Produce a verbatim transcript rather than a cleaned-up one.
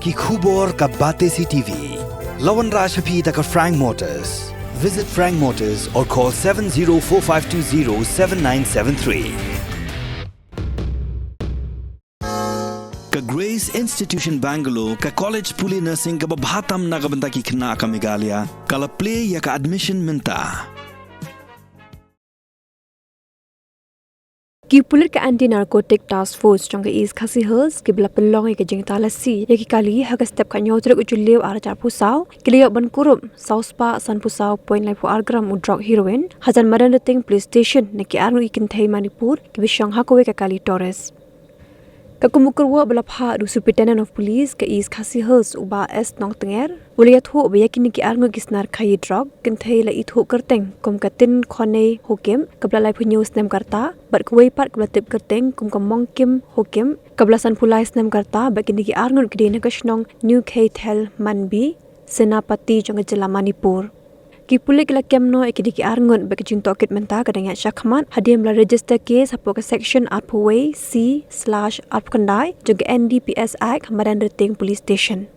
Ki khubor ka Batesi T V. La wanrah sha phi da ka Frank Motors. Visit Frank Motors or call seven zero four five two zero seven nine seven three. Ka Grace Institution Bangalore, ka college pule nursing kaba bha tam na ka bynta ki khynnah ka Meghalaya, ka la plie ïa ka admission mynta. Ki pulit ka Anti Narcotic Task Force jong ka East Khasi Hills kiba la pynlong ïa ka jingtalasi ïa ki kali ha ka step ka hynñiew tarik u Jylliew ar hajar arphew saw, ki la ïoh ban kurup saw spah sanphew saw point lai phew ar gram u drok heroin hajan Madanrting Police Station na ki arngut ki kynthei Manipur kiba shong ha kawei ka kali tourist. Ka kumbah kyrwoh ba la phah da u Superintendent of Police ka East Khasi Hills u Bah S Nongtnger, u la ïathuh ba ïa kine ki arngut ki snar khaïi drok, kynthei la ithuh kyrteng kum ka Tin Khonei Hokim, kaba la laiphew hynñiew snem ka rta, bad kawei pat kaba la tip kyrteng kum ka Mongkim Hokim, kaba la sanphew lai snem ka rta, bad kine ki arngut ki dei na ka shnong New Keithelmanbi, Senapati jong ka jylla Manipur. Ki pulit ki la kem noh ïa kine ki arngut bad ka jingtohkit mynta ka dang ïaid shakhmat hadien ba la register case hapoh ka section arphew wei C slash arphew khyndai jong ka N D P S Act ha Madanrting Police Station.